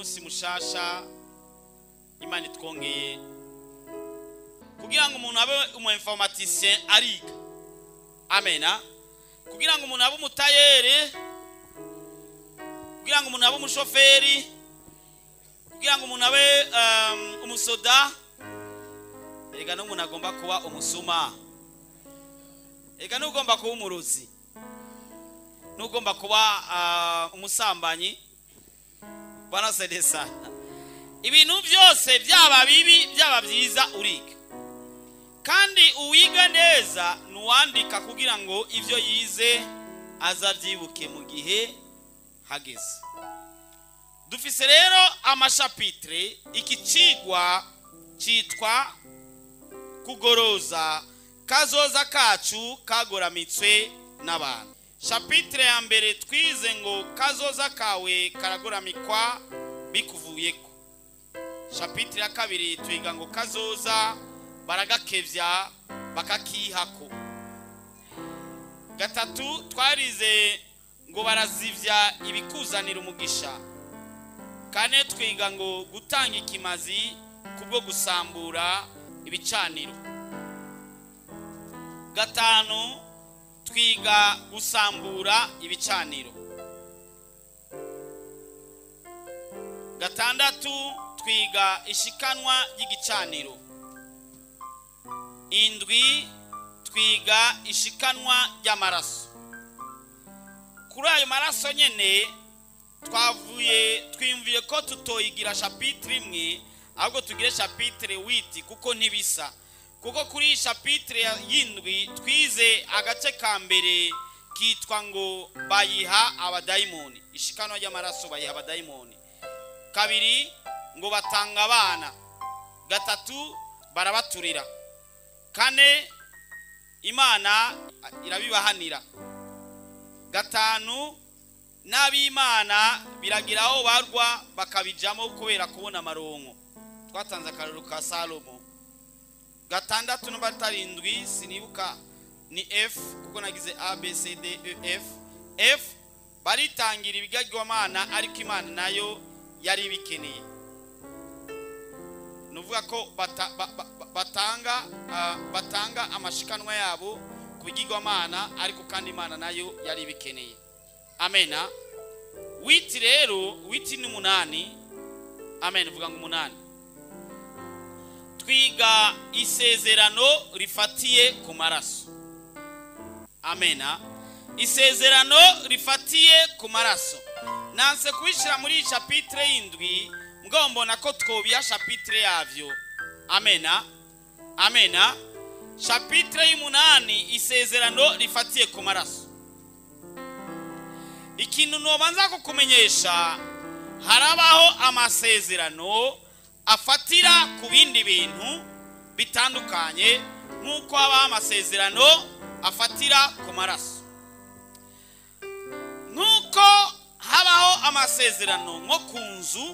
Munsi mushasha Imana itwongeye kugira ngo umuntu abe umu informaticien ariga. Amena. Kugira ngo umuntu abe umutayere, kugira ngo umuntu abe umushoferi, kugira ngo umuntu abe umusoda, erega n'umuntu agomba kuba umusuma, erega n'ugomba kuba umurozi, n'ugomba kuba umusambanyi. Bwana sedesa. Ibintu byose byaba bibi byaba byiza uriga, kandi uwiga neza nuwandika kugira ngo ivyo yize azavyibuke mu gihe hageze. Dufise rero amashapitre. Iki cigwa citwa kugoroza kazoza kacu kagoramitswe n'abantu. Chapitre ya mbere twize ngo kazoza kawe karagoramikwa bikuvuyeko. Chapitre ya kabiri twiga ngo kazoza baragakevya bakakihako. Gatatu twarize ngo barazivya ibikuzanira umugisha. Kane twiga ngo gutanga ikimazi kubwo gusambura ibicaniro. Gatanu twiga gusambura ibicaniro. Gatandatu twiga ishikanwa ry'igicaniro. Indwi twiga ishikanwa ry'amaraso. Kuri ayo maraso nyene twavuye twiyumviye ko tutoyigira chapitre imwe, ahubwo tugire chapitre 8 kuko ntibisa. Kuko kuri chapitre y'indwi twize agace ka mbere kitwa ngo bayiha abadaimoni, ishikanwa ry'amaraso bayiha abadaimoni. Kabiri ngo batanga abana. Gatatu barabaturira. Kane Imana irabibahanira. Gatanu n'abimana biragiraho barwa bakabijamo kubera kubona amaronko. Twatanze akarero ka Salomo. Gatandatu n'abatarindwi sinibuka ni F kuko nagize A B C D E F. F baritangira ibigirwamana ariko Imana nayo yari bikeneye. Nuvuga ko batanga amashikanwa yabo ku bigirwamana ariko kandi Imana nayo yari bikeneye. Amena. Witi rero, witi ni 8. Amen, vuga ngo 8. Twiga isezerano rifatiye ku maraso. Amena. Isezerano rifatiye ku maraso. Nanse kubishira muri chapitre y'indwi, mugabo mbona ko twobiya chapitre yavyo. Amena. Amena. Chapitre y'umunani, isezerano rifatiye ku maraso. Ikintu nobanza kukumenyesha, harabaho amasezerano afatira ku bindi bintu bitandukanye nk'uko habaho amasezerano afatira ku maraso. Nk'uko habaho amasezerano nko ku nzu,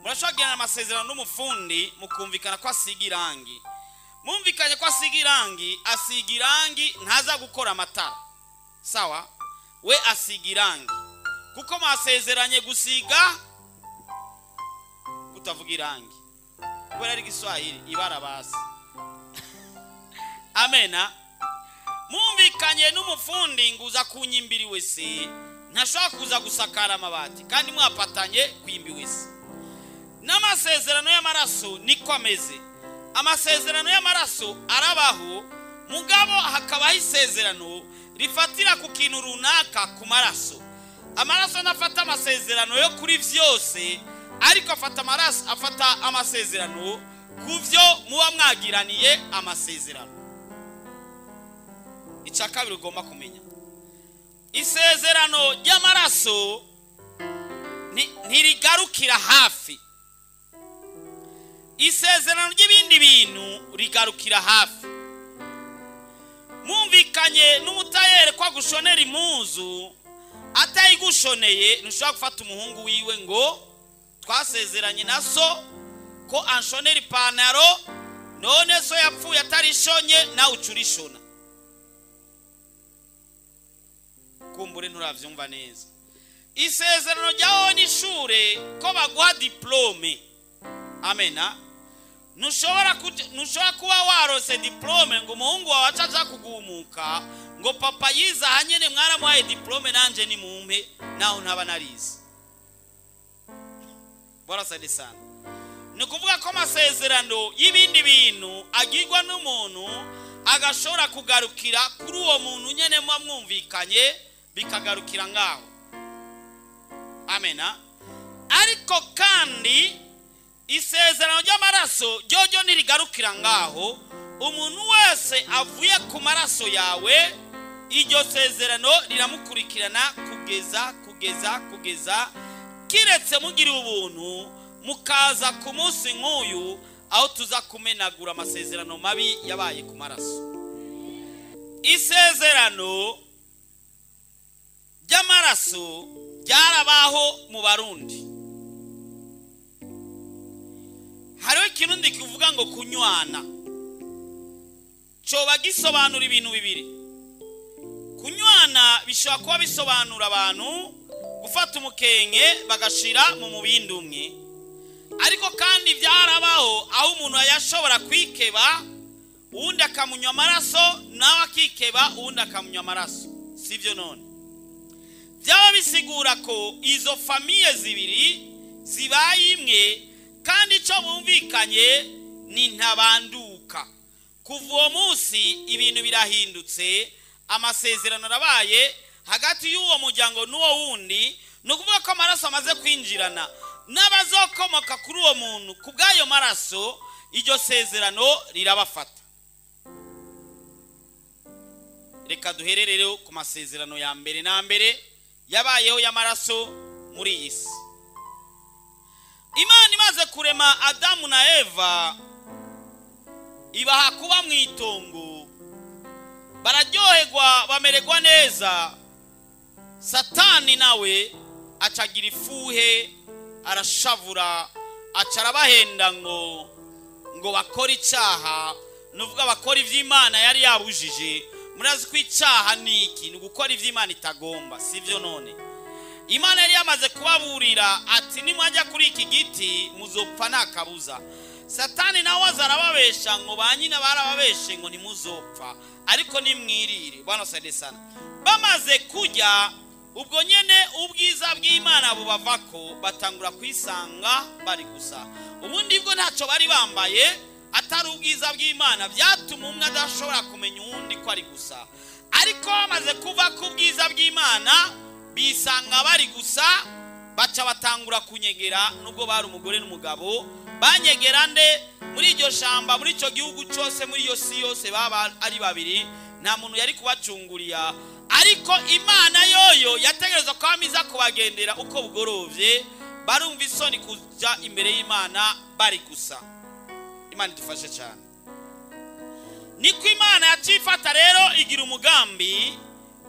murashobora kugirana amasezerano n'umufundi mukumvikana ko asiga irangi. Mumvikanye ko asiga irangi, asiga irangi ntaza gukora amatara. Sawa? We asiga irangi kuko mwasezeranye gusiga kutavuga irangi kubera ari Igiswahili ibara basi. Amena. Mumvikanye n'umufundi nguza kunyimbiri wese ntashobora kuza gusakara amabati kandi mwapatanye kwimbi wese. N'amasezerano y'amaraso niko ameze. Amasezerano y'amaraso arabaho, mugabo hakabaho isezerano rifatira ku kintu runaka ku maraso. Amaraso nafata amasezerano yo kuri vyose, ariko afata amaraso, afata amasezerano kuvyo muba mwagiraniye amasezerano. Icya kabiri ugomba kumenya, isezerano ry'amaraso ntirigarukira hafi. Isezerano ry'ibindi bintu rigarukira hafi. Mumvikanye n'umutayere kwa gushonera impuzu, atayigushoneye ntushobora gufata umuhungu wiwe ngo twasezeranye na so ko anshonera ipantaro, none so yapfuye atarishonye nawe ucurishona. Kumbure nturavyumva neza. Isezerano ryawe n'ishure ko baguha diplome. Amena. Ntushobora kuba warose diplome ngo umuhungu wawe acaza kugumuka ngo papa yize aha nyene mwaramuhaye diplome nanje ni mumpe naho ntaba narize. Bora sana. Ni kuvuga ko amasezerano y'ibindi bintu agirwa n'umuntu agashobora kugarukira kuri uwo muntu nyene mwumvikanye bikagarukira ngaho. Amena. Ariko kandi isezerano ry'amaraso ryo ntirigarukira ngaho. Umuntu wese avuye ku maraso yawe iryo sezerano riramukurikirana kugeza kugeza kugeza, kiretse mugira ubuntu mukaza ku munsi nk'uyu aho tuza kumenagura amasezerano mabi yabaye ku maraso. Isezerano ry'amaraso ryarabaho mu Barundi. Hariho ikirundi kivuga ngo kunywana, coba gisobanura ibintu bibiri. Kunywana bishobora kuba bisobanura abantu gufata umukenke bagashira mu mubindi umwe, ariko kandi byarabaho aho umuntu yashobora kwikeba uwundi akamunywa amaraso, nawe akikeba uwundi akamunywa amaraso. Sivyo none? Byaba bisigura ko izo famiye zibiri zibaye imwe, kandi icyo bumvikanye ni ntabanduka. Kuva uwo munsi ibintu birahindutse, amasezerano arabaye hagati y'uwo muryango n'uwo wundi. Ni ukuvuga ko amaraso amaze kwinjirana n'abazokomoka kuri uwo muntu ku bw'ayo maraso, iryo sezerano rirabafata. Reka duherere ku masezerano ya mbere na mbere yabayeho y'amaraso muri iyi si. Imana imaze kurema Adamu na Eva ibaha kuba mu itongo, bararyoherwa bamererwa neza. Satani nawe acagira ifuhe, arashavura, aca arabahenda ngo bakore icyaha, nuvuga bakora ivy'Imana yari yabujije. Murazi ko icyaha ni iki? Ni gukora ivy'Imana itagomba, sivyo none? Imana yari yamaze kubaburira ati nimwajya kuri iki giti muzopfa nta kabuza. Satani nawe aza arababesha ngo ba nyina barababeshe ngo ntimuzopfa, ariko nimwirire. Bwana saide sana. Bamaze kujya ubwo nyene ubwiza bw'Imana bubavako, batangura kwisanga bari gusa. Ubundi bwo ntacyo bari bambaye atari ubwiza bw'Imana, byatuma umwe adashobora kumenya uwundi ko ari gusa. Ariko bamaze kuva ku bwiza bw'Imana bisanga bari gusa, baca batangura kunyegera. Nubwo bari umugore n'umugabo banyegera nde muri iryo shamba, muri icyo gihugu cyose, muri iyo si yose baba ari babiri, nta muntu yari kubacunguriya. Ariko Imana yoyo yategereza ko amiza kubagendera uko bugorovye, barumva isoni kuja imbere y'Imana bari gusa. Imana idufashe cyane. Niko Imana yacifata rero igira umugambi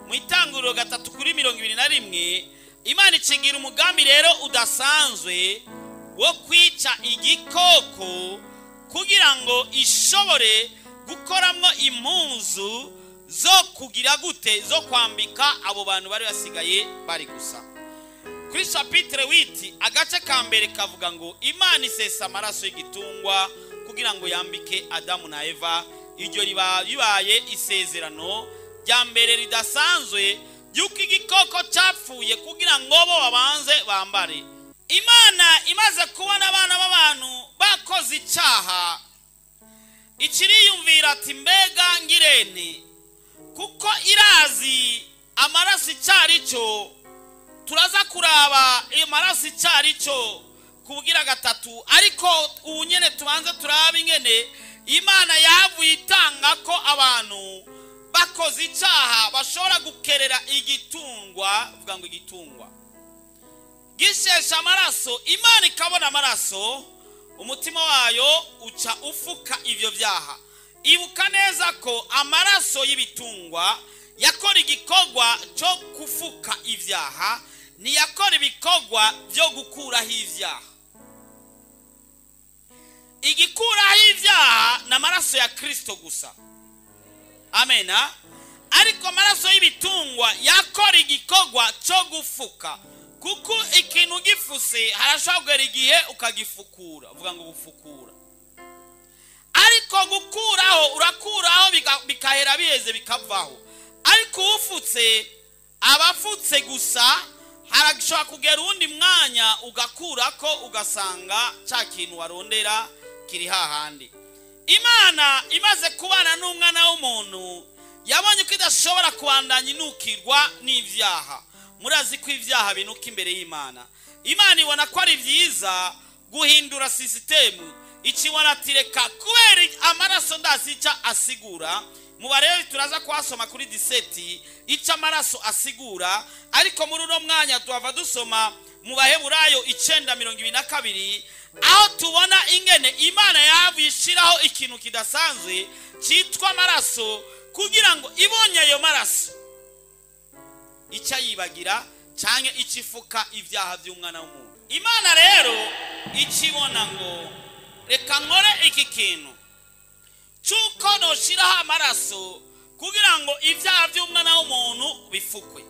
mu Itanguriro 3:21. Imana ikigira umugambi rero udasanzwe wo kwica igikoko kugira ngo ishobore gukoramwo impuzu zo kugira gute, zo kwambika abo bantu bari basigaye bari gusa. Kuri chapitre 8 agace ka mbere kavuga ngo Imana isesa amaraso y'igitungwa kugira ngo yambike Adamu na Eva. Iryo ribaye isezerano rya mbere ridasanzwe yuko igikoko cyapfuye kugira ngo bo babanze bambare. Imana imaze kubona abana b'abantu bakoze icyaha, ikiriyumvira ati mbega ngirente, kuko irazi amaraso icyari cyo. Turaza kuraba amaraso icyari cyo kubugira gatatu, ariko ubu nyene tubanze turabe ingene Imana yavuye itanga ko abantu bakoze icyaha bashobora gukerera igitungwa, vuga ngo igitungwa gishesha amaraso. Imana ikabona amaraso, umutima wayo uca ufuka ivyo vyaha. Ibuka neza ko amaraso y'ibitungwa yakora igikorwa cyo kufuka ivyaha, ntiyakora ibikorwa byo gukuraho ivyaha. Igikuraho ivyaha ni amaraso ya Kristo gusa. Amena. Ariko amaraso y'ibitungwa yakora igikorwa cyo gufuka. Kuko ikintu gifuse harashobora kugera igihe ukagifukura, uvuga ngo gufukura. Ariko gukuraho urakuraho bikahera biheze bikavaho. Ariko ufutse abafutse gusa, harashobora kugera uwundi mwanya ugakurako ugasanga cya kintu warondera kiri hahandi. Imana imaze kubana n'umwana w'umuntu yabonye ko idashobora kubandanya inukirwa n'ibyaha. Murazi ko ibyaha binuka imbere y'Imana. Imana ibona ko ari byiza guhindura sisitemu, ikibona ati reka kubera amaraso ndazi icyo asigura. Mubarebe turaza kuhasoma kuri 17 icyo amaraso asigura, ariko muri uno mwanya tuhava dusoma mu Baheburayo 9:22, aho tubona ingene Imana yabishiraho ikintu kidasanzwe cyitwa amaraso, kugira ngo ibonye ayo maraso icyo yibagira canke ikifuka ibyaha by'umwana w'umuntu. Imana rero ikibona ngo reka nkore iki kintu cy'uko noshiraho amaraso kugira ngo ibyaha by'umwana w'umuntu bifukwe.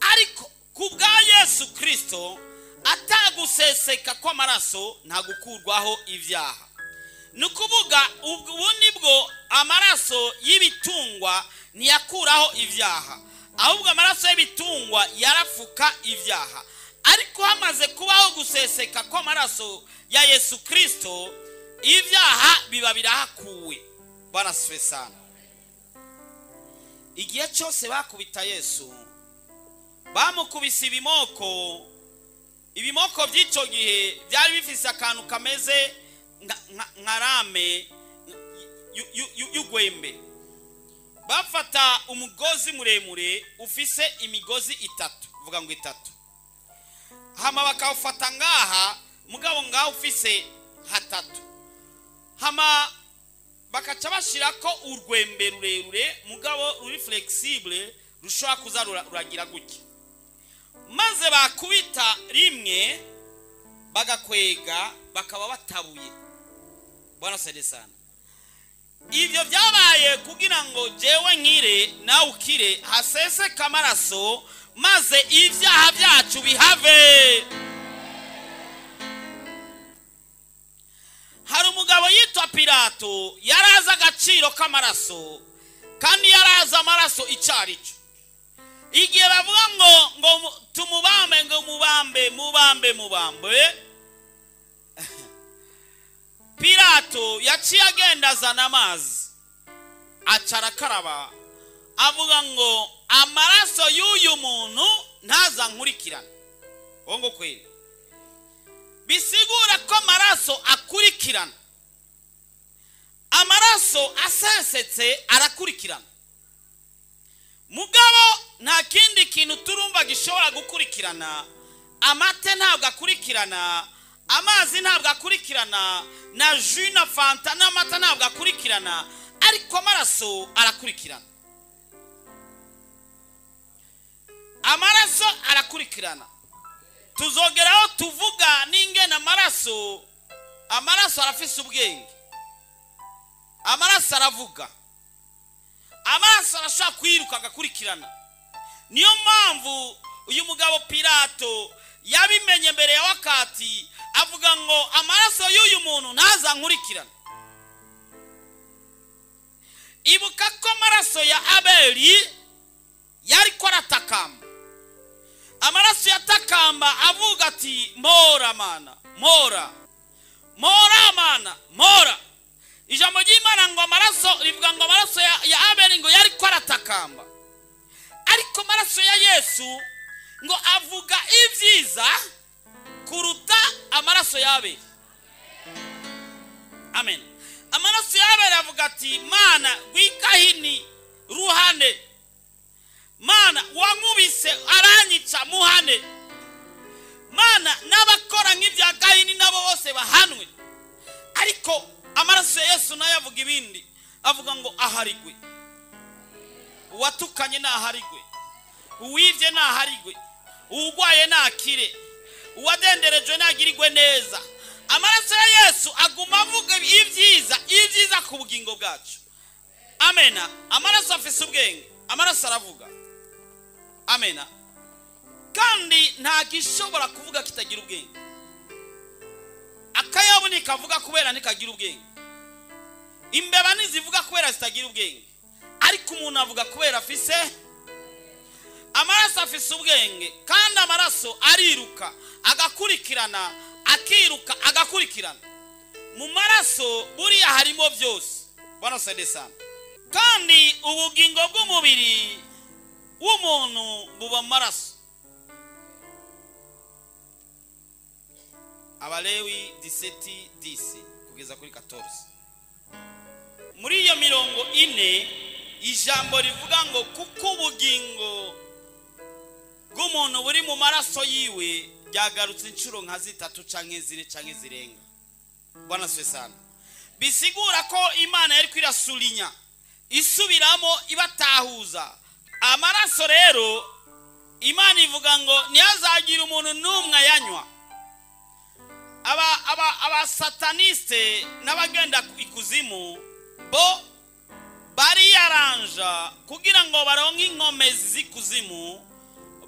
Ariko ku bwa Yesu Kristo ataguseseka kw'amaraso nta gukurwaho ibyaha. Ni ukuvuga ubu nibwo amaraso y'ibitungwa ntiyakuraho ibyaha, ahubwo amaraso y'ibitungwa yarafuka ibyaha. Ariko hamaze kubaho guseseka kw'amaraso ya Yesu Kristo, ibyaha biba birahakuwe. Bwana asifiwe sana. Igihe cyose bakubita Yesu, bamukubise ibimoko. Ibimoko by'icyo gihe byari bifise akantu kameze nka rame y'ugwembe. Bafata umugozi muremure ufise imigozi itatu, vuga ngo itatu. Hama bakawufata ngaha, mugabo ngaha ufise hatatu. Hama bakaca bashirako urwembe rurerure, mugabo ruri flexible, rushobora kuza ruragira gutya. Maze bakubita rimwe bagakwega, bakaba batabuye. Bwana asifiwe sana. Ibyo byabaye kugira ngo jewe nkire nawe ukire, haseseke amaraso maze ibyaha byacu bihave. Hari umugabo yitwa Pilato, yarazi agaciro k'amaraso, kandi yarazi amaraso icyo ari cyo. Igihe bavuga ngo tumubambe, ngo mubambe mubambe mubambe, Pilato yaciye agenda azana amazi aca arakaraba, avuga ngo amaraso y'uyu muntu ntaza nkurikirana. Uwo ngo kweli bisigura ko amaraso akurikirana. Amaraso asesetse arakurikirana. Mugabo nta kindi kintu turumva gishobora gukurikirana. Amate ntabwo akurikirana, amazi ntabwo akurikirana, na jus na fanta n'amata ntabwo akurikirana, ariko amaraso arakurikirana. Amaraso arakurikirana. Tuzogeraho tuvuga n'ingene amaraso arafise ubwenge. Amaraso aravuga. Amaraso arashobora kwiruka agakurikirana. Niyo mpamvu uyu mugabo Pilato yabimenye mbere ya wakati, avuga ngo amaraso y'uyu muntu ntaza nkurikirana. Ibuka ko amaraso ya Abeli yari ko aratakamba. Amaraso yatakamba avuga ati mora mana, mora mora mana, mora. Ijambo ry'Imana ngo amaraso, rivuga ngo amaraso ya Abeli ngo yari ko aratakamba. Ariko amaraso ya Yesu ngo avuga ibyiza kuruta amaraso ya Abeli. Amen. Amaraso ya Abeli avuga ati mana rw'ikahini ruhane, mana wankubise aranyica muhane, mana n'abakora nk'ibya Kahini nabo bose bahanwe. Ariko amaraso ya Yesu nayo avuga ibindi, avuga ngo aharigwe uwatukanye, naharigwe uwivye, naharigwe uwugwaye, nakire uwadenderejwe, nagirigwe neza. Amaraso ya Yesu aguma avuga ibyiza, ibyiza ku bugingo bwacu. Amena. Amaraso afise ubwenge, amaraso aravuga. Amena. Kandi nta gishobora kuvuga kitagira ubwenge. Akayabu nikavuga kubera ntikagira ubwenge. Imbeba ntizivuga kubera zitagira ubwenge. Ariko umuntu avuga kubera afise amaraso, afise ubwenge. Kandi amaraso ariruka agakurikirana, akiruka agakurikirana. Mu maraso buriya harimo byose. Bwana saide sana. Kandi ubugingo bw'umubiri w'umuntu buba mu maraso. Abalewi 17:10 kugeza kuri 14. Muri iyo mirongo ine ijambo rivuga ngo kuko ubugingo bw'umuntu buri mu maraso yiwe ryagarutse inshuro nka zitatu canke zine canke zirenga. Bwana siwe sana. Bisigura ko Imana yari kwirasulinya isubiramo ibatahuza. Amaraso rero Imana ivuga ngo ntihazagira umuntu n'umwe ayanywa. Aba sataniste n'abagenda ikuzimu bo bariyaranja kugira ngo baronke inkomezi z'ikuzimu,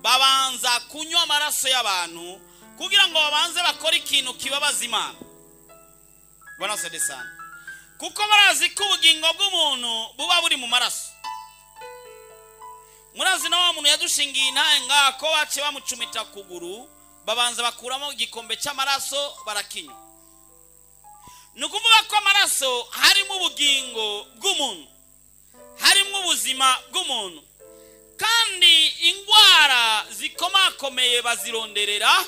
babanza kunywa amaraso y'abantu kugira ngo babanze bakore ikintu kibabaza Imana. Bwana saide sana. Kuko barazi ko ubugingo bw'umuntu buba buri mu maraso. Murazi na wa muntu yadushingiye intahe ngako bace bamucumita kuguru, babanza bakuramo igikombe cy'amaraso barakinywa. Ni ukuvuga ko amaraso harimo ubugingo bw'umuntu, harimo ubuzima bw'umuntu. Kandi ingwara zikomakomeye bazironderera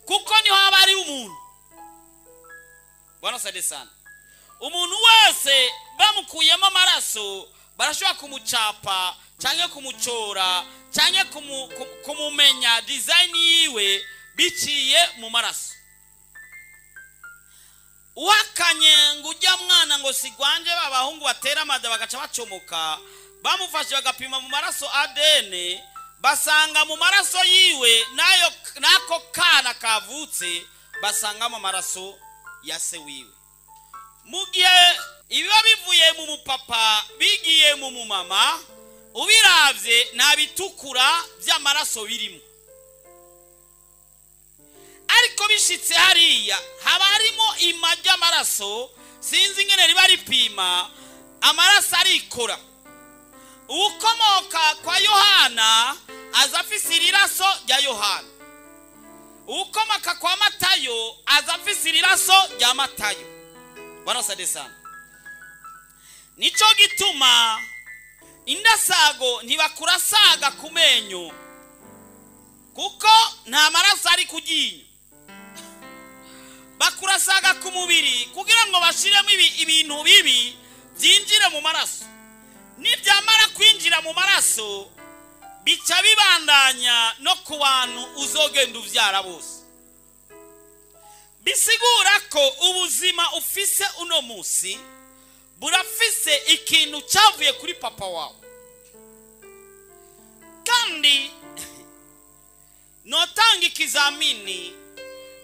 kuko niho haba ari umuntu. Bwana saide sana. Umuntu wese bamukuyemo amaraso barashobora kumucapa cyangwa kumucora cyangwa kumumenya design yiwe biciye mu maraso. Uhakanye ngo ujya mwana ngo sigwanje babahungu batera amada bagaca bacomoka, bamufashe bagapima mu maraso ADN, basanga mu maraso yiwe nayo nako kana kavutse basangamo amaraso ya se wiwe. Mu gihe ibiba bivuye mu mupapa bigiye mu mumama, ubiravye nta bitukura by'amaraso birimo. Ariko bishitse hariya haba harimo ima ry'amaraso, sinzi ingene riba ripima, amaraso arikora. Ukomoka kwa Yohana aza afise iriraso rya Yohana. Ukomoka kwa Matayo aza afise iriraso rya Matayo. Bwana saide sana. Nico gituma indasago ntibakurasaga ku menyo kuko nta maraso ari kuginyo. Bakurasaga ku mubiri kugira ngo bashiremo ibintu bibi byinjire mu maraso. Nibyamara kwinjira mu maraso bica bibandanya no ku bantu uzogenda uvyara bose. Bisigura ko ubuzima ufise uno munsi burafise ikintu cyavuye kuri papa wawe. Kandi notanga ikizamini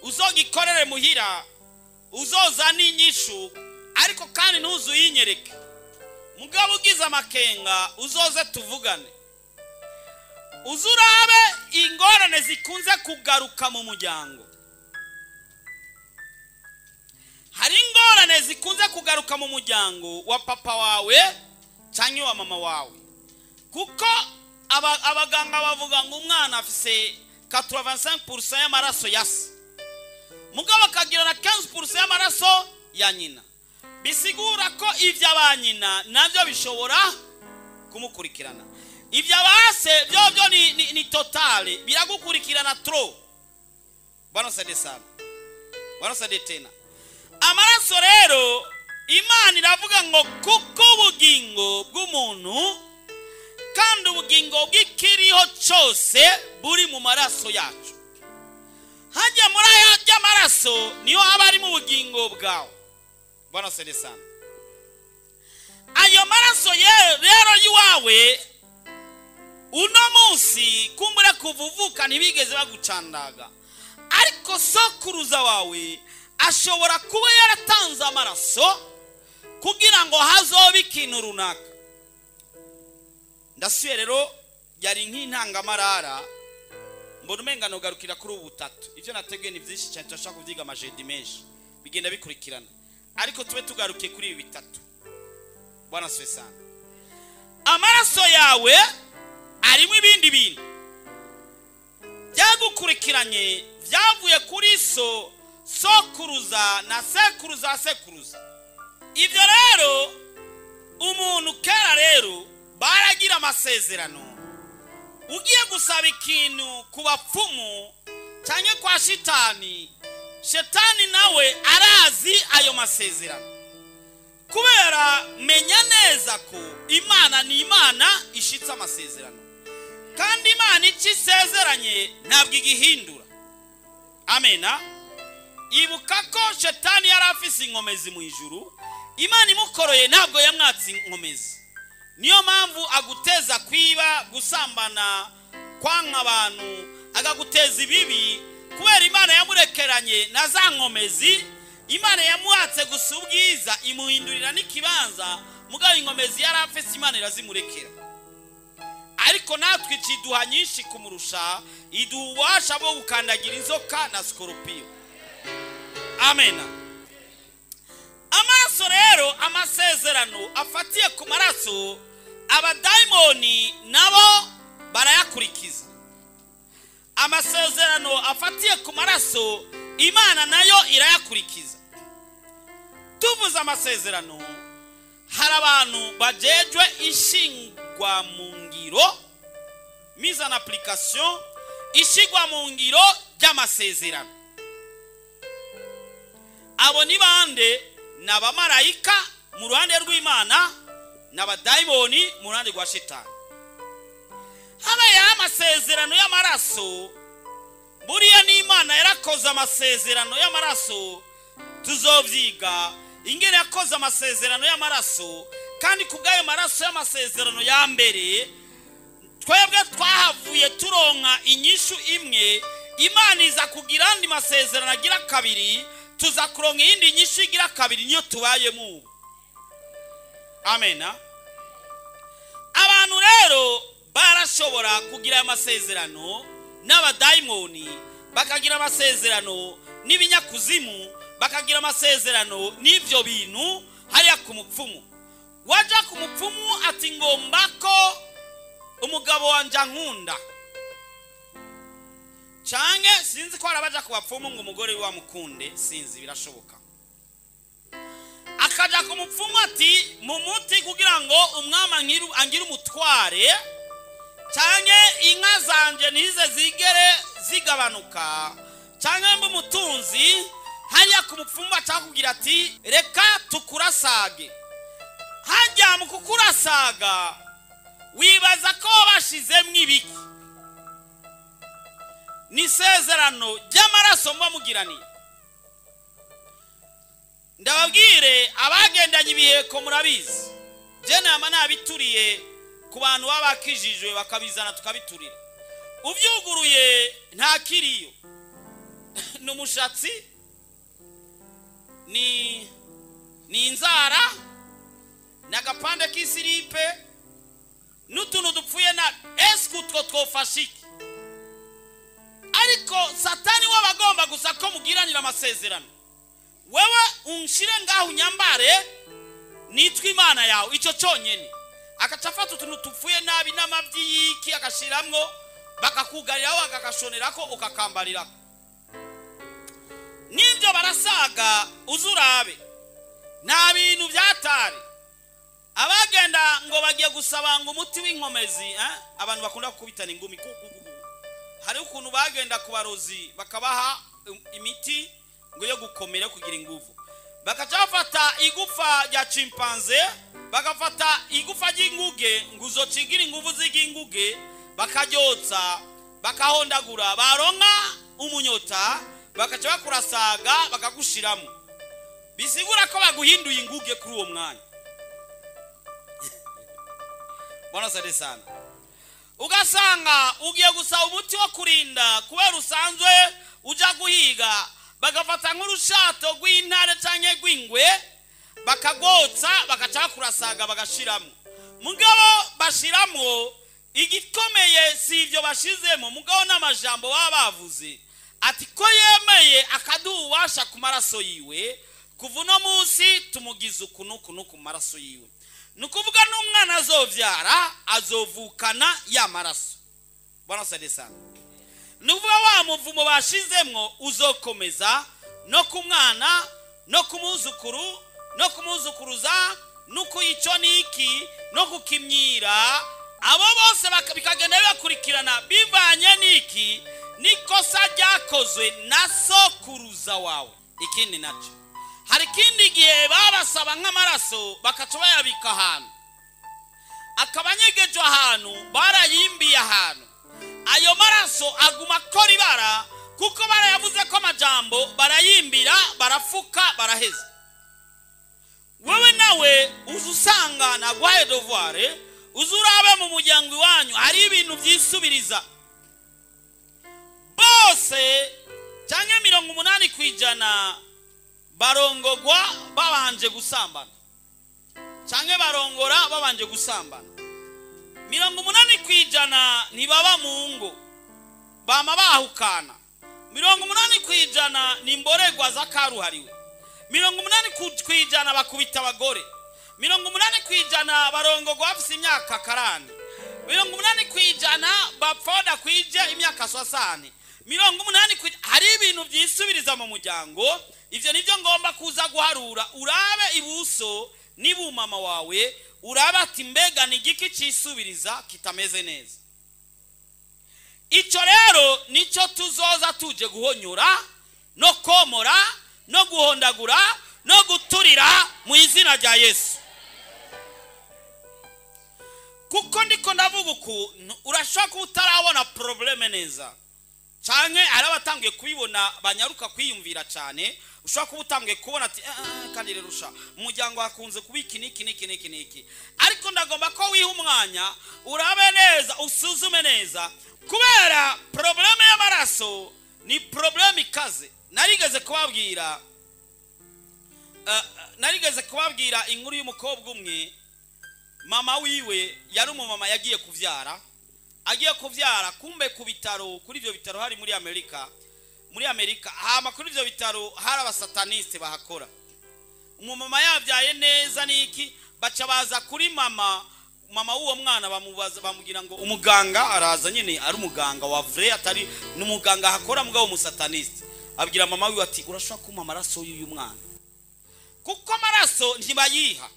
uzogikorere muhira, uzozana inyishu, ariko kandi ntuzuyinyereke. Mugabo ugize amakenga uzoze tuvugane. Uzurabe ingorane zikunze kugaruka mu muryango. Hari ingorane zikunze kugaruka mu muryango wa papa wawe cyangwa wa mama wawe. Kuko abaganga bavuga ngo umwana afise 85% y'amaraso ya se, mugabo akagira na 15% y'amaraso ya nyina. Bisigura ko ivya ba nyina navyo bishobora kumukurikirana. Ivya base byo ni totale, biragukurikirana trop. Bwana saide sana. Bwana saide tena. Amaraso rero Imana iravuga ngo kuko ubugingo bw'umuntu kandi ubugingo bw'ikiriho cyose buri mu maraso yacu. Hajya muri aya y'amaraso niho haba ari mu bugingo bwawe. Bwana saide sana. Ayo maraso rero yiwawe uno munsi kumbura kuvuvuka ntibigeze bagucandaga, ariko sokuruza wawe ashobora kuba yaratanze amaraso kugira ngo hazobe ikintu runaka. Ndasuye rero yari nk'intangamarara Mbona umenga nogarukira kuri ubu butatu. Ibyo nateguye ni byinshi cyane, turashaka kubyiga amajedi menshi, bigenda bikurikirana, ariko tube tugarukiye kuri ibi bitatu. Bwana asifiwe sana. Amaraso yawe arimo ibindi bintu byagukurikiranye, byavuye kuri so, sokuruza na sekuruza sekuruza. Ibyo rero umuntu kera rero baragira amasezerano. Ugiye gusaba ikintu ku bapfumu cyangwa kwa shitani, shetani nawe arazi ayo masezerano. Kubera menya neza ko Imana ni Imana ishitse amasezerano, kandi Imana icyo isezeranye ntabwo igihindura. Amena. Ibuka ko shetani yari afise inkomezi mu ijuru, Imana imukoroye ntabwo yamwatse inkomezi. Niyo mpamvu aguteza kwiba, gusambana, kwanka abantu, agaguteza ibibi, kubera Imana yamurekeranye na za nkomezi. Imana yamuhatse gusa ubwiza, imuhindurira n'ikibanza, mugabo inkomezi yari afise Imana irazimurekera. Ariko natwe ikiduha nyinshi kumurusha, iduha ububasha bwo gukandagira inzoka na sikoropiyo. Amena. Amaraso rero, amasezerano afatiye ku maraso, abadayimoni nabo barayakurikiza. Amasezerano afatiye ku maraso, Imana nayo irayakurikiza. Tuvuze amasezerano, hari abantu bajejwe ishingwa mu ngiro, mise en application, ishigwa mu ngiro ry'amasezerano. Abo ni bande? Ni abamarayika mu ruhande rw'Imana n'abadayimoni mu ruhande rwa shetani. Habayeho amasezerano y'amaraso. Buriya n'Imana yarakoze amasezerano y'amaraso, tuzovyiga ingene yakoze amasezerano y'amaraso. Kandi kubw'ayo maraso y'amasezerano ya mbere, twebwe twahavuye turonka inyishu imwe. Imana iza kugira andi masezerano agira kabiri, tuza kuronka iyindi nyishu igira kabiri, niyo tubayemo ubu. Amena. Abantu rero barashobora kugira aya masezerano n'abadayimoni, bakagira amasezerano n'ibinyakuzimu, bakagira amasezerano n'ibyo bintu hariya ku mupfumu. Waja ku mupfumu ati ngomba ko umugabo wanje ankunda, canke sinzi ko arabaja ku bapfumu ngo umugore wiwe amukunde, sinzi, birashoboka. Akaja ku mupfumu ati mu muti kugira ngo umwami angire umutware, canke inka zanje ntize zigere zigabanuka, canke mbe umutunzi. Hariya ku mupfumu acakubwira ati reka tukurasage. Hajya mu kukurasaga wibaza ko bashizemwo ibiki? Ni isezerano ry'amaraso muba mugiraniye. Ndababwire abagendanye ibiheko murabizi, je nama nabituriye ku bantu baba bakijijwe bakabizana tukabiturira. Uvyuguruye nta kiriyo, ni umushatsi, ni inzara, ni agapande k'isiripe n'utuntu dupfuye na eske utwo twofasha iki? Ariko satani w'abagomba gusa ko mugiranira amasezerano, wewe unshire ngaho unyambare nitwa Imana yawe, icyo cyonyene. Agaca afata utuntu tupfuye nabi n'amabyi y'iki agashiramwo, bakakugariraho, bakakashonerako, ukakambarirako. N'ibyo barasaga uzurabe, nta bintu byatari. Abagenda ngo bagiye gusaba ngo umuti w'inkomezi, abantu bakunda gukubitana ingumi. Hari ukuntu bagenda ku barozi bakabaha imiti ngo yo gukomera kugira inguvu, bakaca bafata igufa rya chimpanze, bagafata igufa ry'inguge ngo uzocigira inguvu z'inguge, bakaryotsa, bakahondagura, baronka umunyota, bakaca bakurasaga bakagushiramo. Bisigura ko baguhinduye inguge kuri uwo mwanya. Bwana sade sana. Ugasanga ugiye gusaba umuti wo kurinda kubera usanzwe uja guhiga, bagafata nk'urushato rw'intare canke rw'ingwe, bakagotsa, bakaca bakurasaga bagashiramo. Mugabo bashiramwo Igikomeye si ibyo bashizemo, mugabo n'amajambo baba bavuze ati ko yemeye akaduha ububasha ku maraso yiwe, kuva uno munsi tumugize uku n'uku n'uku mu maraso yiwe. Ni ukuvuga n'umwana azovyara azovukana ya maraso. Bwana asante sana. Ni ukuvuga wa muvumo bashizemwo uzokomeza no ku mwana no ku muzukuru no ku muzukuruza no ku ico niki no kukimyira, abo bose bikagenda bibakurikirana bivanye niki nikosa ryakozwe na sokuruza wawe. Ikindi naco, hari ikindi gihe babasaba nk'amaraso bakaca bayabika ahantu, akabanyegejwe ahantu, barayimbiye ahantu, ayo maraso aguma akora ibara kuko barayavuze ko amajambo, barayimbira, barafuka, baraheza. Wewe nawe uza usanga naguhaye devoir, uza urabe mu muryango iwanyu hari ibintu vyisubiriza. Bose canke 80% barongogwa babanje gusambana, canke barongora babanje gusambana. 80% ntibaba mu ngo, bama bahukana. 80% ni imborerwa z'akaruhariwe. 80% bakubita abagore. 80% barongogwa bafise imyaka karani. 80% bapfa badakwije imyaka 60. 80%. Hari ibintu vyisubiriza mu muryango. Ivyo nivyo ngomba kuza guharura. Urabe ibuso niba mama wawe, urabe ati mbega ni igiki cisubiriza kitameze neza. Ico rero nico tuzoza tuje guhonyora no komora no guhondagura no guturira mu izina rya Yesu. Kuko ndiko ndavuga uku, urashobora kuba utarabona probleme neza, canke hari abatanguye kubibona banyaruka kwiyumvira cane. Ushobora kuba utanguye kubona ati kandi rero usha umuryango hakunze kuba iki n'iki n'iki n'iki n'iki, ariko ndagomba ko wiha umwanya urabe neza, usuzume neza, kubera probleme y'amaraso ni probleme ikaze. Narigeze kubabwira inkuru y'umukobwa umwe, mama wiwe yari umumama yagiye kuvyara, agiye kuvyara kumbe ku bitaro, kuri ivyo bitaro hari muri Amerika, muri Amerika hama kuri ivyo bitaro hari abasataniste bahakora. Umumama yavyaye neza niki, baca baza kuri mama w'uwo mwana bamubaza, bamugira ngo umuganga araza nyene ari umuganga wa vrai, atari n'umuganga hakora mugabo umusataniste. Abwira mama wiwe ati urashobora kumpa amaraso y'uyu mwana, kuko amaraso ntibayiha.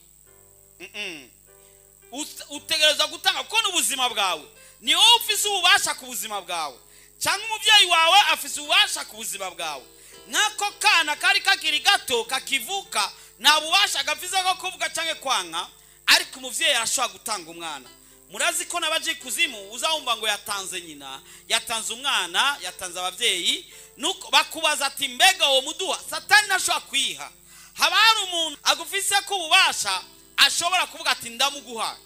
Utegereza gutanga kuko n'ubuzima bwawe ni wowe ufise ububasha ku buzima bwawe, cyangwa umuvyeyi wawe afise ububasha ku buzima bwawe. Nk'ako kana kari kakiri gato kakivuka nta bubasha gafise bwo kuvuga canke kwanka, ariko umuvyeyi arashobora gutanga umwana. Murazi ko n'abaje kuzimu uzawumva ngo yatanze nyina, yatanze umwana, yatanze abavyeyi, nuko bakubaza ati mbega uwo muduha. Satani ntashobora kwiha. Haba hari umuntu agufise ko ububasha ashobora kuvuga ati ndamuguha.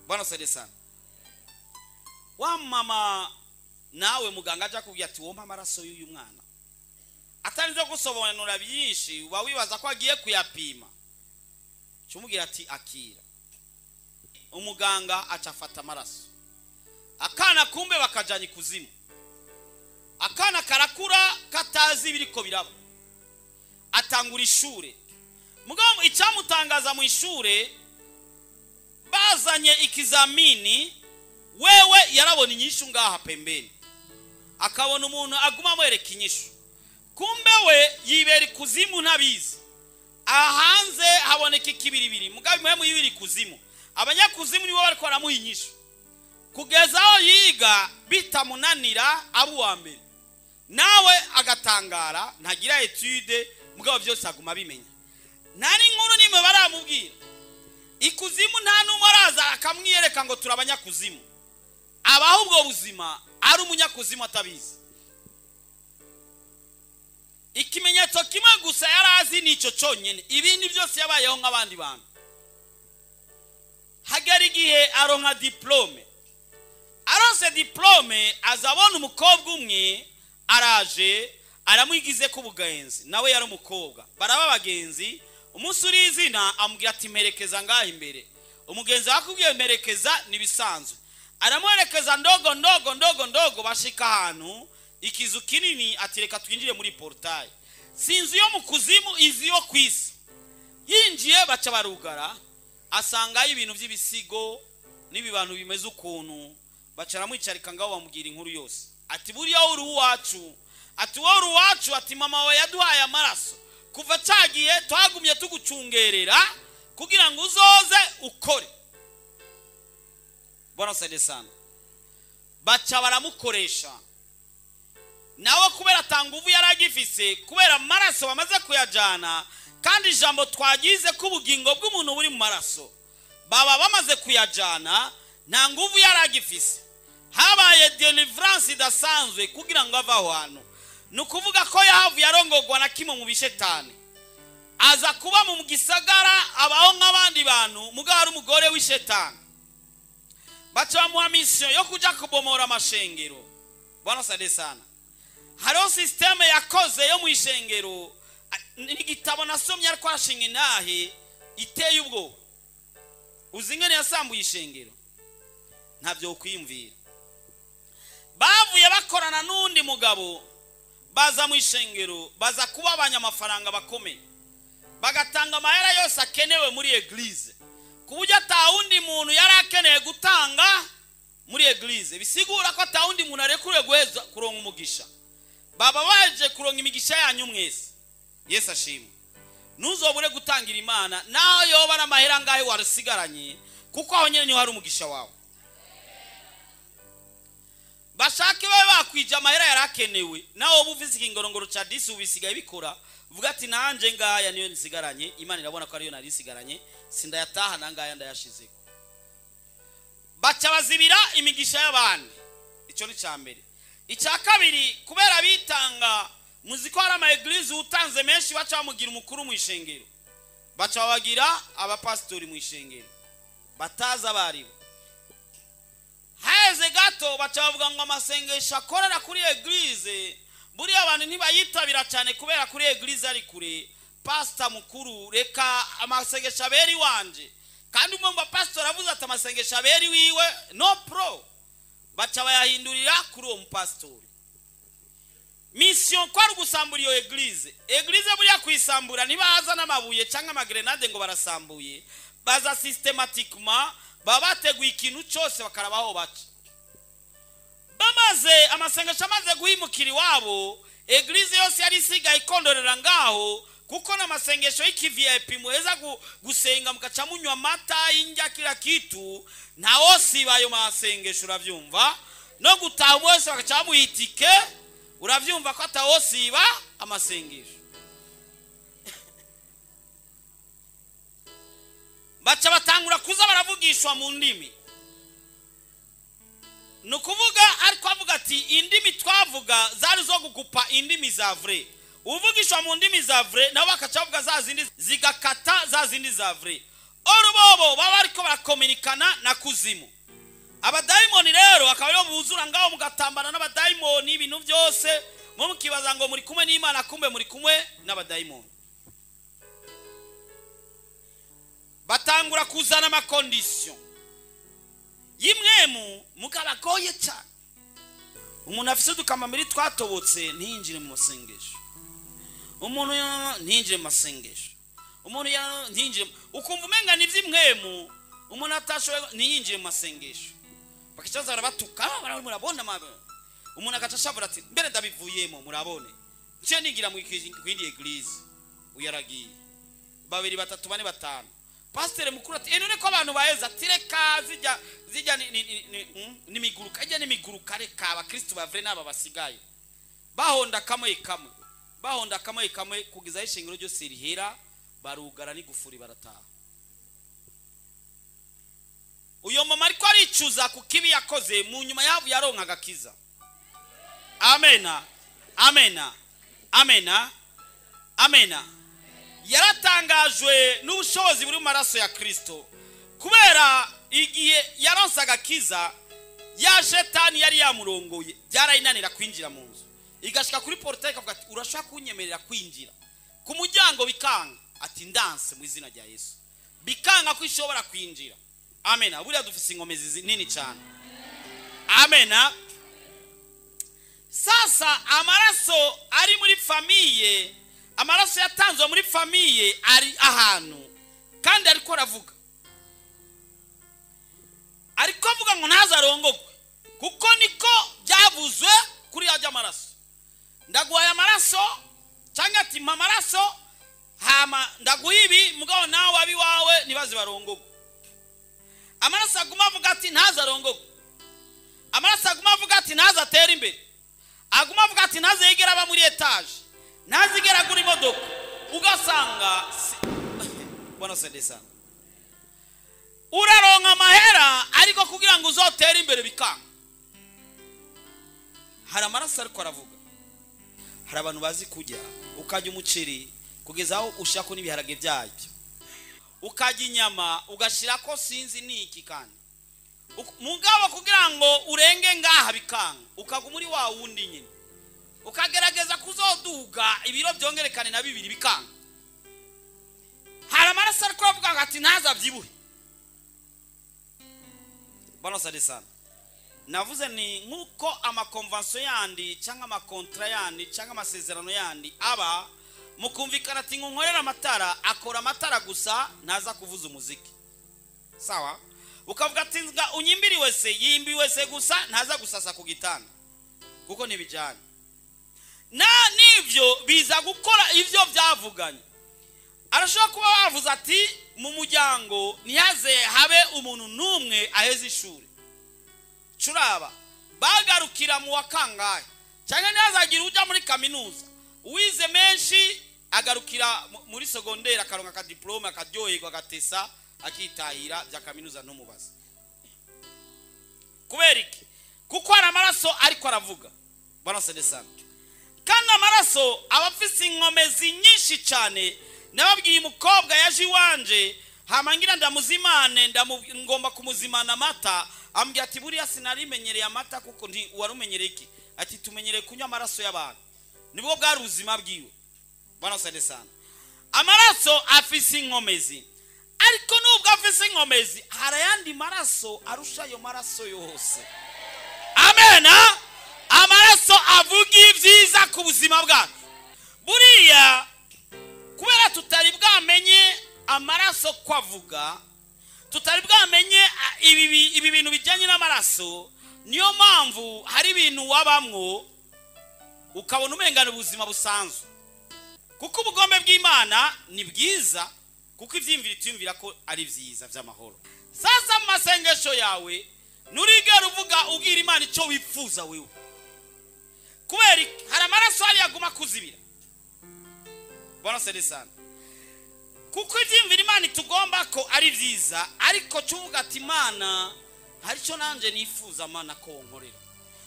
Bwana asante sana. Wa mama nawe muganga aja kubwira ati wompa amaraso y'uyu mwana, atarinze gusobanura byinshi, uba wibaza ko agiye kuyapima, cumubwira ati akira. Umuganga aca afata amaraso, akana kumbe bakajanya ikuzimu. Akana karakura katazi ibiriko biraba, atangura ishure. Mugabo icyamutangaza mu ishure, bazanye ikizamini, wewe yarabona inyishu ngaha pembeni, akabona umuntu aguma amwereka inyishu, kumbe we yibera ikuzimu ntabizi. Ahanze haboneka ikibiribiri, mugabo imwe yibera ikuzimu, abanyakuzimu nibo bariko baramuha inyishu, kugeza aho yiga bitamunanira abo uwa mbere, nawe agatangara, ntagira etude, mugabo byose aguma abimenya. Nta n'inkuru nimwe baramubwira. Ikuzimu nta n'umwe araza akamwiyereka ngo turi abanyakuzimu. Abaho ubwo buzima ari umunyakuzimu atabizi. Ikimenyetso kimwe gusa yarazi nico cyonyine, ibindi byose yabayeho nk'abandi bantu. Hagera igihe aronka diplome, aronse diplome azabona umukobwa umwe araje aramwigize ko ubugenzi, nawe yari umukobwa, baraba abagenzi. Umunsi uri izina amubwira ati mperekeza ngaha imbere. Umugenzi akubwiye mperekeza nibisanzwe, Aramwerekeza ndogo ndogo ndogo ndogo, bashika ahantu ikizu kinini, ati reka twinjire muri portail. Si inzu yo mu kuzimu, inzu yo ku isi. Yinjiye baca barugara, asangayo ibintu by'ibisigo n'ibibantu bimeze ukuntu. Baca aramwicarika ngaho, bamubwira inkuru yose. Ati buriya uri uwacu, ati wowe uri uwacu, ati mama wawe yaduhaye amaraso kuva cyagiye, twagumye tugucungerera kugira ngo uzoze ukore. Bwana saide sana. Baca baramukoresha nawe, kubera atanguvu yari agifise, kubera amaraso bamaze kuyajana. Kandi ijambo twagize ko ubugingo bw'umuntu buri mu maraso, baba bamaze kuyajana, nta nguvu yari agifise. Habaye deliverance idasanzwe kugira ngo ave aho hantu. Ni ukuvuga ko yahavuye arongorwa na kimwe mu bishetani, aza kuba mu gisagara, abaho nk'abandi bantu, mugabo ari umugore w'ishetani. Baca bamuha mission yo kuja kubomora amashengero. Bwana sade sana. Hariho système yakoze yo mu ishengero, n'igitabo nasomye ariko arashinga intahe iteye ubwoba. Uzi ingene yasambuye ishengero? Ntabyo kwiyumvira. Bavuye bakorana n'undi mugabo, baza mu ishengero, baza kuba abanyamafaranga bakomeye, bagatanga amahera yose akenewe muri église, ku buryo atawundi muntu yari akeneye gutanga muri église. Bisigura ko atawundi muntu arekuriwe guheza kuronka umugisha. Baba baje kuronka imigisha yanyu mwese. Yesu ashimwe. Ntuzobure gutangira Imana naho yoba ari amahera angahe warusigaranye, kuko aho nyene niho hari umugisha wawe. Bashake babe bakwije amahera yarakenewe, nawe uba ufise ikingorongoro ca 10 ubisigaye bikora, uvuga ati nanje ngaya niyo nsigaranye, Imana irabona ko ariyo nari nsigaranye, sindayataha na ngaya ndayashizeko. Baca bazibira imigisha y'abandi. Ico ni ca mbere. Icya kabiri, kubera bitanga, muzi ko hari ama église utanze menshi baca bamugira umukuru mu ishengero, baca babagira abapasitori mu ishengero batazi abaribo. Heze gato baca bavuga ngo amasengesho akorera kuri église buriya abantu ntibayitabira cyane kubera kuri église ari kure. Pastor mukuru, reka amasengesho abera iwanje. Kandi umwe mu bapasitori avuze ati amasengesho abera iwiwe no pro, baca bayahindurira kuri uwo mupasitori. Mission ko ari ugusambura iyo église. Église buriya kuyisambura ntibaza n'amabuye cyangwa amagrenade ngo barasambuye, baza systématiquement, baba bateguye ikintu cyose, bakarabaho baca. Bamaze amasengesho amaze guhimukira iwabo, église yose yari isigaye ikondorera ngaho, kuko n'amasengesho y'iki-VIP muheza gusenga mugaca munywa amata y'indya kila kitu, ntawosiba ayo masengesho, uravyumva? No gutaha umwe wese bagaca bamuha itike, uravyumva ko atawosiba amasengesho. Baca batangura kuza baravugishwa mu ndimi. Ni ukuvuga ariko avuga ati indimi twavuga zari zo gukupa indimi za vrai. Uvugishwa mu ndimi za vrai nabo bakaca bavuga za zindi zigakata za zindi za vrai. Orubobo baba bariko barakominikana na kuzimu. Abadayimoni rero akaba aribo buzura ngaho, mugatambana n'abadayimoni ibintu byose, mwe mukibaza ngo muri kumwe n'Imana, kumbe muri kumwe n'abadayimoni. Batangura kuzana ama conditions y'imwemu mukabagoye cyane. Umuntu afise udukamambiri twatobotse ntiyinjire mu masengesho, umuntu ntiyinjire mu masengesho, umuntu ntiyinjire, ukumva umenga ni iby'imwemu. Umuntu atashoboye ntiyinjire mu masengesho, bakicaza barabatuka, murabona umuntu agaca ashavura ati mbere ndabivuyemo, murabone nce nigira mu yindi église. Uyaragiye babiri, batatu, bane, batanu. Pasiteri mukuru ati none ko abantu baheza? Ati reka zijya zijya ni miguruka ijya n'imiguruka, reka abakristu bavure n'aba basigaye. Bahonda kamwe kamwe, bahonda kamwe kamwe, kugeza aho ishingiro ryose rihera, barugara n'igufuri barataha. Uyo mama ariko aricuza ku kibi yakoze. Mu nyuma yavu yaronka agakiza. Amena, amena, amena, amena. Yaratangajwe n'ubushobozi buri mu maraso ya Kristo, kubera igihe yaronse agakiza, ya shetani yari yamurongoye byarayinanira kwinjira mu nzu, igashika kuri portail ikavuga ati urashaka kunyemerera kwinjira ku muryango? Bikanga. Ati ndanse mu izina rya Yesu. Bikanga ko ishobora kwinjira. Amena. Buriya dufise inkomezi nini cyane. Amena. Sasa amaraso ari muri famille, amaraso yatanzwe muri famille ari ahantu kandi ariko aravuga, ariko avuga ngo ntazarongogwe, kuko niko byavuzwe kuri ajya amaraso. Ndaguhaye amaraso cyangwa ati mpa amaraso hama ndaguha ibi, mugabo nawe abi wawe ntibaze barongogwe. Amaraso aguma avuga ati ntazarongogwe. Amaraso aguma avuga ati ntazatere imbere. Aguma avuga ati ntazigera aba muri etage, ntazigera agura imodoka. Ugasanga bwana sende sana, uraronka amahera ariko kugira ngo uzotere imbere bikanga. Hari amaraso ariko aravuga. Hari abantu bazi kurya, ukarya umuceri kugeza aho ushaka n'ibiharage byabyo, ukarya inyama ugashira ko sinzi niki, kandi mugabo kugira ngo urenge ngaha bikanga, ukaguma muri wa wundi nyine, ukagerageza kuzoduga ibiro byongerekane na bibiri bikanga. Hari amaraso ariko aravuga ngo ati ntazabyibuhe. Bwana sade sana. Navuze ni nkuko amakonvention yandi cyangwa amakontra yandi cyangwa amasezerano yandi aba mukumvikana ati ngo nkorera amatara, akora amatara gusa ntaza kuvuza umuziki, sawa? Ukavuga ati nzga unyimbiri wese yimbi wese gusa ntaza gusasa ku gitanda, kuko ntibijyanye na nivyo biza gukora ivyo byavuganye. Arashobora kuba wavuze ati mu muryango ntihaze habe umuntu n'umwe aheze ishuri, curaba bagarukira mu wa kangahe, cyangwa ntihazagira ujya muri kaminuza, uwize menshi agarukira muri secondaire akaronka akadiplome akaryoherwa agatesa akitahira, bya kaminuza ntumubaze. Kubera iki? Kuko hari amaraso ariko aravuga. Bwana sende sana. Kandi amaraso aba afise inkomezi nyinshi cyane. Nababwiye umukobwa yaje iwanje, hama ngira ndamuzimane, ngomba kumuzimana amata, ambwira ati buriya sinarimenyereye amata, kuko nti warumenyereye iki? Ati tumenyereye kunywa amaraso y'abantu, nibwo bwari ubuzima bwiwe. Bwana sende sana. Amaraso afise inkomezi, ariko nubwo afise inkomezi hari ayandi maraso arusha ayo maraso yose. Amena. Amaraso avuga ibyiza ku buzima bwacu. Buriya kubera tutari bwamenye amaraso ko avuga, tutari bwamenye ibi bintu bijyanye n'amaraso, niyo mpamvu hari ibintu wabamwo ukabona umengana ubuzima busanzwe. Kuko ubugombe bw'Imana ni bwiza, kuko ivyimvira itiyumvira ko ari vyiza vy'amahoro. Sasa mu masengesho yawe nurigera uvuga ubwira Imana ico wifuza wewe, kubera iki? Hari amaraso hari yaguma kuzibira. Bwana sende sana. Kuko ivyimvira Imana itugomba ko ari vyiza, ariko cuvuga ati Imana hari ico nanje nifuza Mana ko wonkorera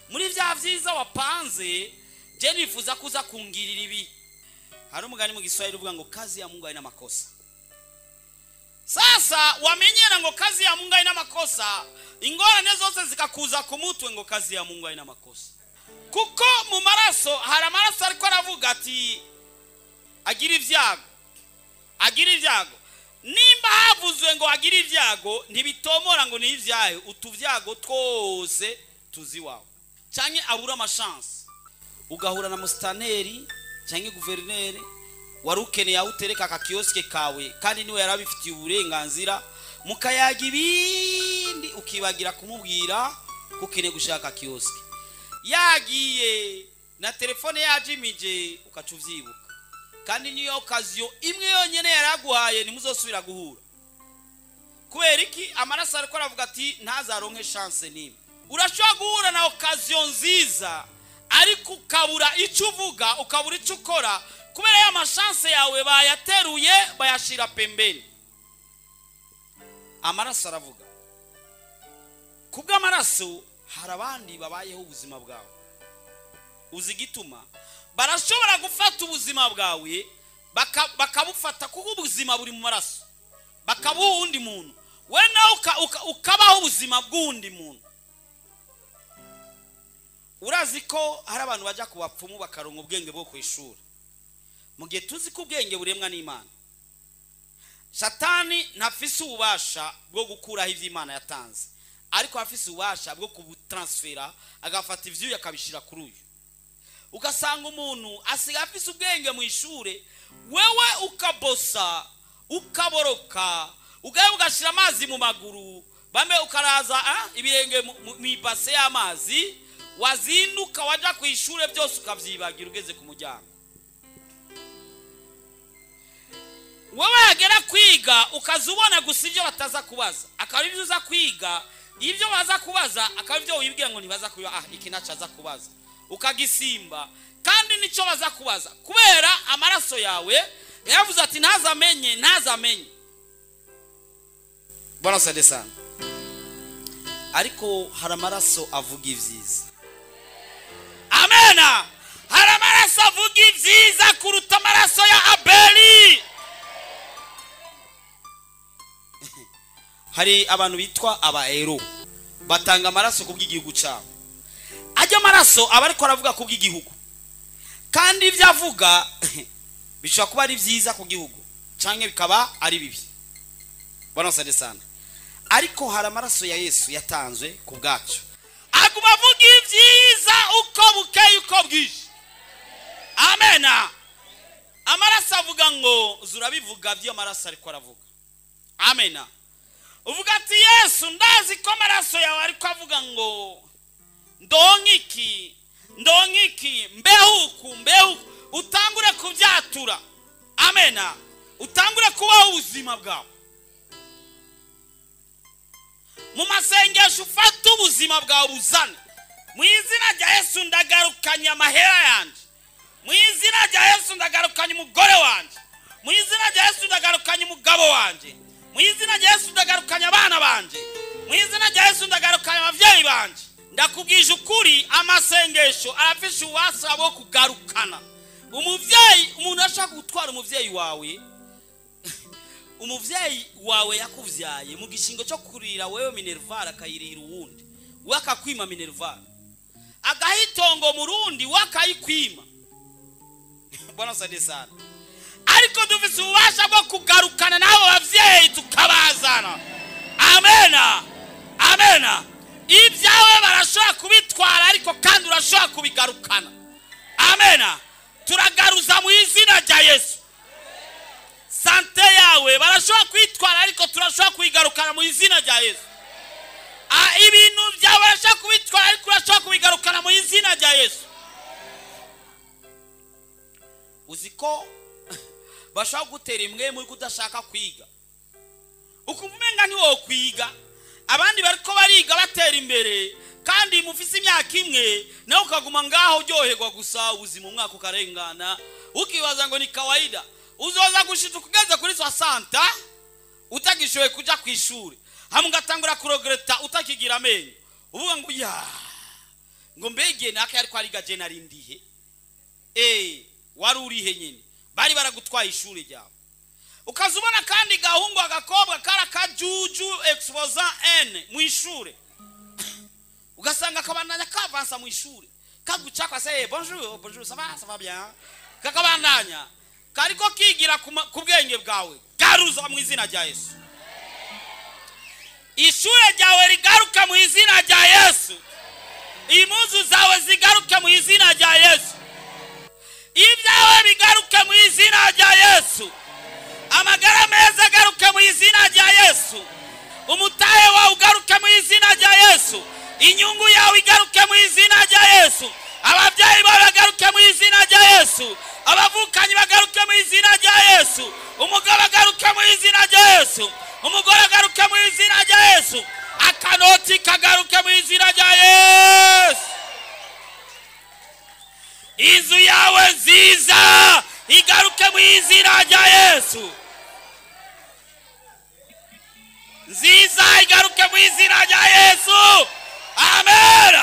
muri vya vyiza wapanze, je nifuza kuza kungirira ibi. Hari umugani mu Giswahili uvuga ngo kazi ya Mungu haina makosa. Sasa wamenyera ngo kazi ya Mungu haina makosa, ingorane zose zikakuza ku mutwe ngo kazi ya Mungu haina makosa. Kuko mu maraso hari amaraso ariko aravuga ati agira ibyago, agira ibyago. Nimba havuzwe ngo agira ibyago, ntibitomora ngo ni ibyahe, utuvyago twose tuzi wawe. Canke abura amachance, ugahura na mustaneri canke guverineri wari ukeneye aho utereka aka kiosque kawe, kandi niwe yarabifitiye uburenganzira, mukayaga ibindi ukibagira kumubwira ko ukeneye gushaka kiosque. Yagiye na telefone yajimije ukaca uvyibuka, kandi niyo occasion imwe yonyene yaraguhaye, ntimuzosubira guhura. Kubera iki? Amaraso ariko aravuga ati ntazaronke chance nimwe. Urashobora guhura na occasion nziza, ariko ukabura icyo uvuga, ukabura icyo ukora, kubera ya machance yawe bayateruye bayashira pembeni. Amaraso aravuga. Kubw'amaraso hari abandi babayeho ubuzima bwawe. Uzi igituma barashobora gufata ubuzima bwawe bakabufata, kuko ubuzima buri mu maraso, bakabuha uwundi muntu, we nawe ukabaho ubuzima bw'uwundi muntu. Urazi ko hari abantu bajya ku bapfumu bakaronka ubwenge bwo ku ishuri, mu gihe tuzi ko ubwenge buremwa n'Imana. Satani ntafise ububasha bwo gukuraho ivyo Imana yatanze, Ariko afise ububasha bwo kubutransfera, agafata ivyuya akabishira kuri uyu. Ugasanga umuntu asiga afise ubwenge mu ishure, wewe ukabosa, ukaboroka, ugaye ugashira amazi mu maguru, bambe ukaraza ibirenge mu ibase y'amazi, wazinduka waja ku ishure byose ukavyibagira ugeze ku muryango. Wewe yagera kwiga ukazubona gusa ibyo bataza kubaza, akaba ibyo uza kwiga, ibyo baza kubaza akaba ibyo wibwira ngo ntibaza kuba, iki naco aza kubaza, ukagisimba kandi nico baza kubaza kubera amaraso yawe. Yavuze ati ntazamenye, ntazamenye. Bwana sade sana. Ariko hari amaraso avuga ivyiza. Amena. Hari amaraso avuga ivyiza kuruta amaraso ya Abeli. Hari abantu bitwa abaero batanga amaraso kubw'igihugu cyabo. Ajya amaraso aba ariko aravuga kubw'igihugu, kandi ibyo avuga bishobora kuba ari vyiza ku gihugu canke bikaba ari bibi. Bwana sade sana. Ariko hari amaraso ya Yesu yatanzwe ku bwacu, aguma avuga ivyiza uko bukeye uko bwije. Amena. Amaraso avuga ngo zurabivuga byo amaraso ariko aravuga. Amena. Uvuga ati Yesu ndazi ko amaraso yawe ariko avuga ngo ndonki ndonki mbehuku mbehuku, utangure kubyatura. Amena. Utangure kubaho ubuzima bwawe mu masengesho, ufate ubuzima bwawe buzane mu izina rya Yesu. Ndagarukanye amahera yanje mu izina rya Yesu, ndagarukanye umugore wanje mu izina rya Yesu, ndagarukanye umugabo wanje mu izina rya Yesu, ndagarukanye abana banje mu izina rya Yesu, ndagarukanye abavyeyi banje. Ndakubwije ukuri, amasengesho arafisha ububasha bwo kugarukana umuvyeyi. Umuntu ashaka gutwara umuvyeyi wawe, umuvyeyi wawe yakuvyaye mu gishingo cyo kurira wewe minerval, akayirira uwundi, we akakwima minerval, agahitongo murundi we akayikwima. Bwana sade sana. Ariko dufise ububasha bwo kugarukana nabo bavyeyi tukabazana. Amena. Amena. Ibyawe barashobora kubitwara, ariko kandi urashobora kubigarukana. Amena. Turagaruza mu izina rya Yesu. Sante yawe barashobora kwitwara, ariko turashobora kuyigarukana mu izina rya Yesu. Ibintu byawe barashobora kubitwara, ariko urashobora kubigarukana mu izina rya Yesu. Uziko bashobora gutera imwe muri kudashaka kwiga, ukumva umenga ntiwo kwiga, abandi bariko bariga batera imbere, kandi mufise imyaka imwe, nawe ukaguma ngaho uryoherwa gusa ubuzima, umwaka ukarengana ukibaza ngo ni kawaida. Uzoza gushita kugeza kuri santa utagishoye kuja kwishuri, hamwe ugatangura kuregreta utakigira amenyo, uvuga ngo ya ngo mbege naka ariko ariga je narindihe, wari urihe nyine, bari baragutwaye ishuri ryawe. Ukazubona kandi gahungu agakobwa kara kajuju exposant n mu ishure, ugasanga kabandanya kavansa mu ishure, kagucakwa se bonjour bonjour ça va bien, kakabandanya kariko kigira ku bwenge bwawe. Garuza mu izina rya Yesu. Ishure ryawe rigaruka mu izina rya Yesu. Impuzu zawe zigaruka mu izina rya Yesu. Ibyawe bigaruka mu izina rya Yesu. Amagara meza agaruka mu izina rya Yesu. Umutahe wawe ugaruka mu izina rya Yesu. Inyungu yawe igaruke mu izina rya Yesu. Ababyeyi bawe bagaruke mu izina rya Yesu. Abavukanyi bagaruke mu izina rya Yesu. Umugabo agaruke mu izina rya Yesu. Umugore agaruke mu izina rya Yesu. Akanoti kagaruke mu izina rya Yesu. Inzu yawe nziza igaruke mu izina rya Yesu. Nziza igaruke mu izina rya Yesu. Amen.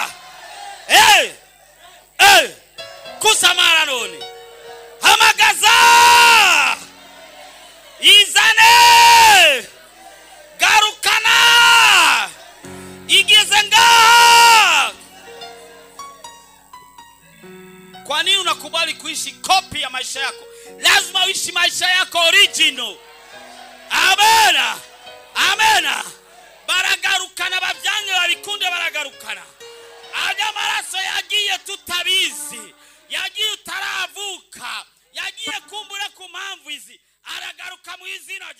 Hey! Hey! Kusamara none. Hamagaza! Izane! Garukana! Igeze ngaha! Kwa nini unakubali kuishi kopi ya maisha yako? Lazima uishi maisha yako original. Amen. Amen. Baragaruka. Baragarukana, babyange babikunde, baragarukana. Ajya amaraso yagiye tutabizi, yagiye utaravuka, yagiye kumbura ku mpamvu izi, aragaruka mu izina.